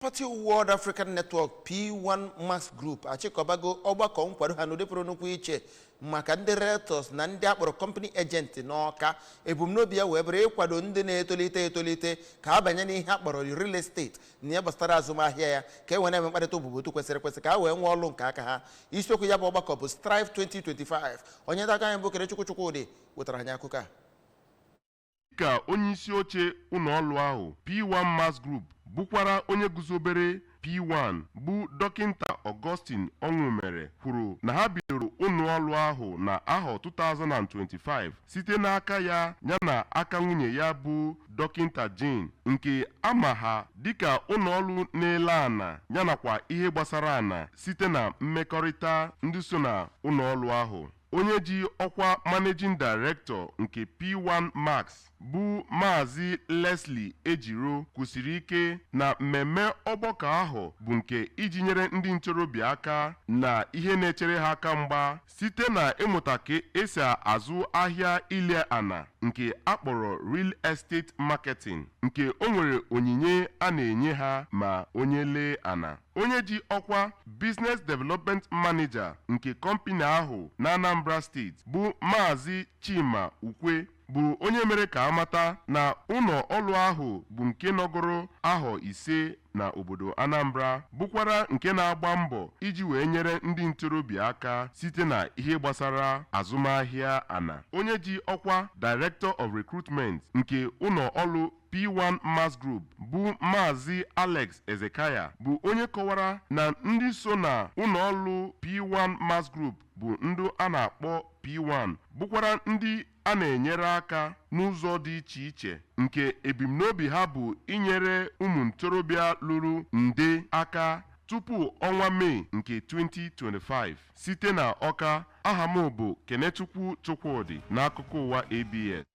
Property World African Network P1 Max Group achịkọbago ọgbakọ nkwado ha n'ụdị pụrụ nnukwu iche maka ndị realtors na ndị akpọrọ company agent n'Ọka. Ebumnobi ya wee bụrụ ịkwado ndị na-etolite etolite ka ha banye n'ihe akpọrọ real estate na ihe gbasara azụmahịa ya, ka e wee na-eme mkparịta ụbụbọ otu kwesịrị ekwesị, ka ha wee nwee ọlụ nke aka ha. Isiokwu ya bụ ọgbakọ bụ Strive 2025. Onye nta akụkọ anyị bụ Kenechukwu Chukwudị wetara anyị akụkọ a. Ka onyeisi oche ụlọọrụ ahụ P1 Mass Group, bụkwara onye guzobere P1, bụ Dọkịnta Augustine Ọnwụmere, kwuru na ha bidoro ụlọọrụ ahụ na ahọ 2025 site n'aka ya yana aka nwunye ya bụ Dọkịnta Jane, nke ama ha dịka ụlọọrụ na-ele ana yanakwa ihe gbasara ana site na mmekọrịta ndị so na ụlọọrụ ahụ. Onye ji ọkwa Managing Director nke P1 Max bụ Maazị Leslie Ejiro kwusiri ike na mmemme ọgbakọ ahụ bụ nke iji nyere ndị ntorobịa aka na ihe na-echere ha aka mgba site na ịmụta ka esi azụ ahịa ile ana nke akpọrọ real estate marketing, nke o nwere onyinye a na-enye ha ma onye lee ana. Onye ji ọkwa Business Development Manager nke kọmpani ahụ na Anambra Steeti bụ Maazị Chima Ukwe bụ onye mere ka amata na ụlọ ọrụ ahụ bụ nke nọgoro ahọ 5 na obodo Anambra, bụkwara nke na-agba mbọ iji wee nyere ndị ntorobịa aka site na ihe gbasara azụmahịa ana. Onye ji ọkwa Director of Recruitment nke ụlọ ọrụ P1 Mass Group bụ Maazị Alex Ezekaya bụ onye kọwara na ndị so na ụlọọrụ P1 Mass Group bụ ndị a na-akpọ P1, bụkwara ndị a na-enyere aka n'ụzọ dị iche iche, nke ebumnobi ha bụ inyere ụmụ ntorobịa lụrụ nde aka tupu ọnwa Mee nke 2025. Site na Ọka, aha m bụ Kenechukwu Chukwudị n'akụkọ ụwa ABS.